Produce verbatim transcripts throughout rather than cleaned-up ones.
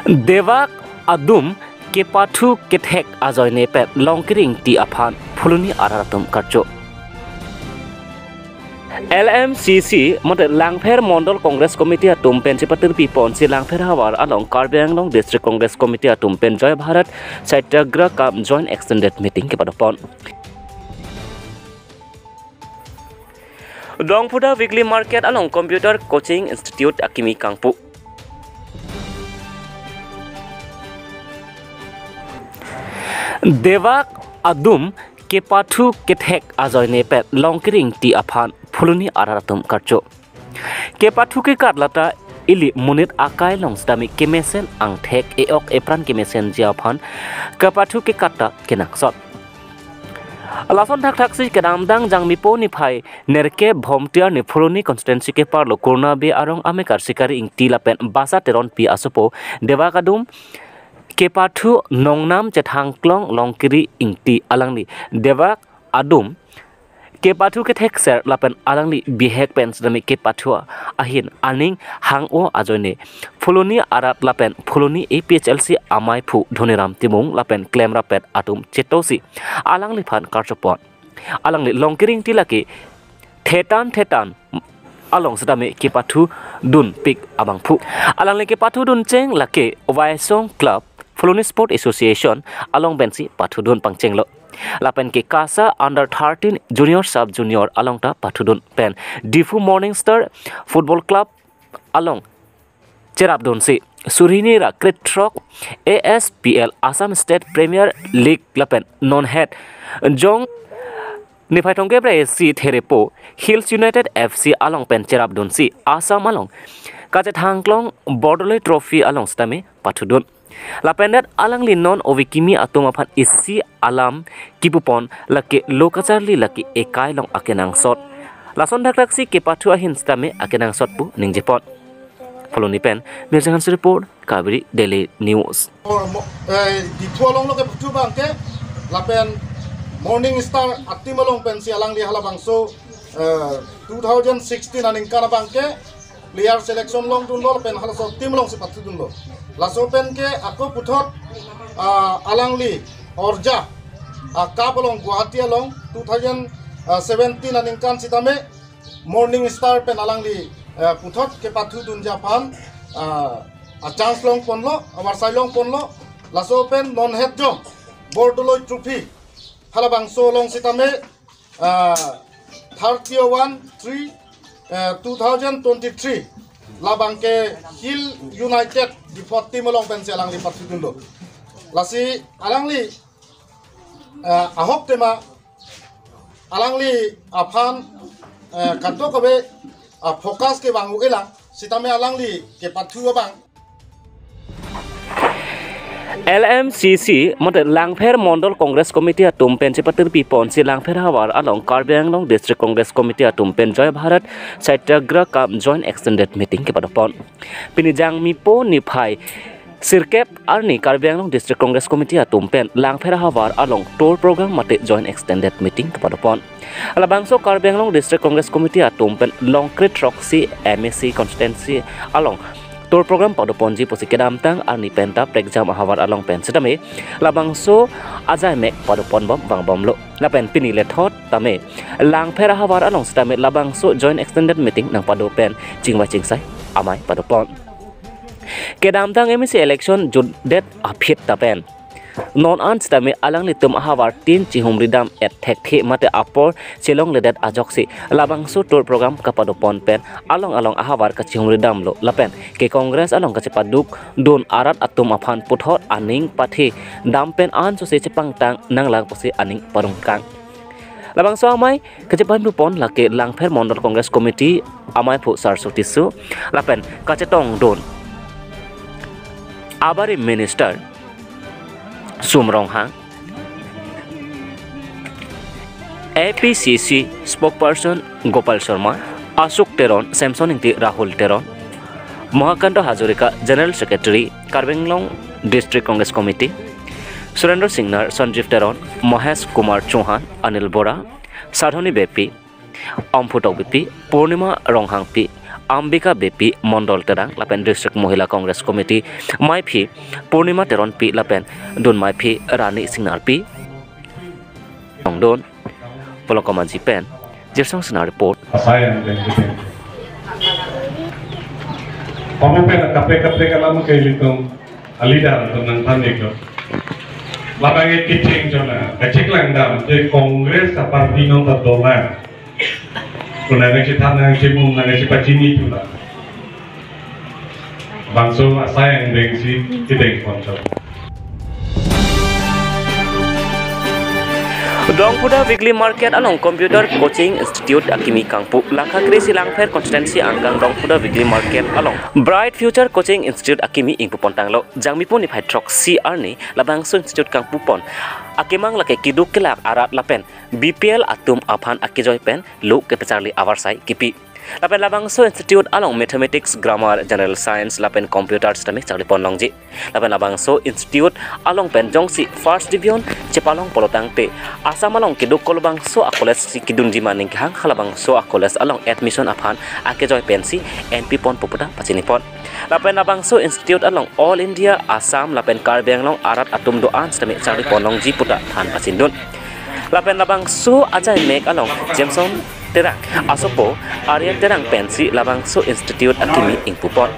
Devak adum kepathu kethek ajoine pen Longkiri Ingti aphan Phuloni arat atum karcho. L M C C mate Langpher Mondol Congress Committee atum pen chepatirpi ponsi Langpher havar along Karbi Anglong District Congress Committee atum pen Joy Bharat Satyagraha cum Joint Extended Meeting kepadopon. Dongphuda Weekly Market along Computer Coaching Institute akimi kangpu. Devak adum kepathu kethek ajoine pen Longkiri Ingti aphan Phuloni arat atum karcho. Kepathu kekat lata ili monit akai along sitame kemesen angthek, e-ok epran kemesenji aphan kepathu kekat ta kenangsot. Lason thakthaksi kedamtang Jangmipo niphai nerkep Bhomtiar ni Phuloni constituency keparlo Kurna Bey arong amekar Sikari Ingti lapen Basa Teronpi asopo Devak adum kepathu nongnam chethangklong Longkiri Ingti alangli Devak adum kepathu kethekser lapen alangli bihek pen sitame kepathu ahin aning hang-o ajoine Phuloni arat lapen Phuloni A P H L C amaiphu Dhoniram Timung lapen klemrappet atum chetosi alangliphan karchopon. Alangli Longkiri Ingti lake thetan thetan along sitame kepathu dunpik abangphu. Alangli kepathu duncheng lake Waisong Club, Phuloni Sport Association along pensi pathudun pangchenglo. Lapen ke KASA under thirteen junior sub junior along ta pathudun pen Diphu Morning Star Football Club along cherapdunsi suri hini ra krethrok A S P L, Assam State Premier League lapen nonhet Jong niphai thomkep ra isi Therepo Hills United F C along pen cherapdunsi Assam along kachethangklong Bordoloi Trophy along sitame pathudun. Lapen det alangli non ove kimi atum aphan isi alam kipupon lake lo kacharli lake ekai along akenangsot. Lason thakthaksi kepathu ahin sitame akenangsot pu ningjepon. Phuloni pen Mirjang Hanse report, Kaveri Daily News. Or mo-, eh, Diphu along lo kepathu abangke, lapen Morning Star a-team along pensi alangli halabangso, eh, two thousand sixteen aningkan abangke player selection longdunlo lapen halaso team alongsi pathudunlo. Laso penke ako puthot, ah, alangli orja, ah, cup along Guwahati along two thousand seventeen aningkan sitame Morning Star pen alangli, eh, puthot kepathudunji aphan, ah, a-chance longponlo, avarsai longponlo. Laso pen nonhet Jong Bordoloi Trophy halabangso along sitame, ah, thirty-one three, eh, two thousand twenty-three labangke Hill United Diphu team along pensi alangli pathudunlo. Lasi alangli, eh, ahok tema alangli aphan, eh, kadokave, ah, focus kevang-o-elang sitame alangli kepathu abang. L M C C mate Langpher Mondol Congress Committee atum pen chepatirpi ponsi Langpher havar along Karbi Anglong District Congress Committee atum pen Joy Bharat Satyagraha cum Joint Extended Meeting kepadopon. Pini Jangmipo niphai sirkep arni Karbi Anglong District Congress Committee atum pen Langpher havar along tour program mate Joint Extended Meeting kepadopon. Labangso Karbi Anglong District Congress Committee atum pen Longkri throksi M A C constituency along tour program padoponji pusi kedamtang arni penta prekjam ahavar along pen sitame labangso ajaimek padoponbom vangbomlo. Lapen pini lethot tame Langpher ahavar along sitame labangso Joint Extended Meeting nangpado pen chingvai chingsai amei padopon. Kedamtang M A C election jutdet aphi ta pen non an sitame alanglitum ahavar tin chihumridam-et thekthe mate apor chelongledet ajoksi labangso tour program kapadopon pen along along ahavar kachihumridamlo lapen ke Congress along kachepadukdun arat atum aphan puthot aning pathedam pen ansose chepangtang nanglang pusi aning parongkang. Labangso amei kachepanpupon lake Langpher Mondol Congress Committee ameiphu Saraswati Tisso lapen kachetongdun abarim Minister Sum Ronghang, A P C C spokesperson Gopal Sharma, Ashok Teron, Samson Ingti, Rahul Teron, Mahakanta Hazarika, General Secretary, Karbi Anglong District Congress Committee, Surendra Singnar, Sanjeev Teron, Mahesh Kumar Chauhan, Anil Bora, Sadhoni Beypi, Amphu Tokbipi, Purnima Ronghangpi, Ambika Beypi, Mondol Terang lapen District Mohila Congress Committee maiphi Purnima Teronpi lapen dun maiphi Rani Singnarpi. Ongdon Polongkom Aji pen Jirsong Singnar report. Asai yang dan kita. Kamu pen kape kape kalam ke litung alida tentang tani ko. Labang e kiting jona kachiklang dam je Congress a party nong ta dolan. Kuna nang si than nang si mum nang si pachini tu la. Bangso asai yang deng si kideng ponchok. Dongphuda Weekly Market along Computer Coaching Institute akimi kangpu. Lakha kre-isi Langpher constituency angkang Dongphuda Weekly Market along Bright Future Coaching Institute akimi ingpu pontanglo. Jangmi pon niphai throksi arni labangso institute kangpu pon. Akemang lake keduk kelak arat lapen B P L atum aphan akejoi pen lo kepacharli avarsai kipi. Lapen labangso institute along Mathematics, Grammar, General Science lapen Computer sitame charli pon longji. Lapen labangso institute along pen jongsi first division chepalong pulo tangte Assam along keduk kolobangso a college si kedunji maning kehang halabangso a college along admission aphan akejoi pensi enpi ponpo puta pachini pon. Lapen labangso institute along All India, Assam lapen Karbi Anglong arat atum do-an sitame charli pon longji puta than pachindun. Lapen labangso ajai mek along Jameson Terang asopo Aryan Terang pensi labangso institute akimi ingpu pon.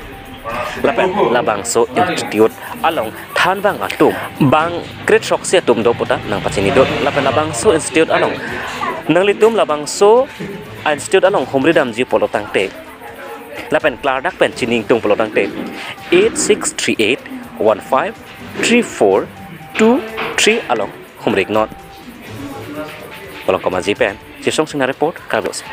Lapen labangso institute along thanbang atum bang kre-throksi atum do puta nangpachinidun. Lapen labangso institute along nanglitum labangso a institute along humri damji pulo tangte lapen klardak pen chini ingtung pulo tangte eight six three eight one five three four two three along humri iknon. Polongkom Aji pen Jirsong Singnar report, Karbi Anglong.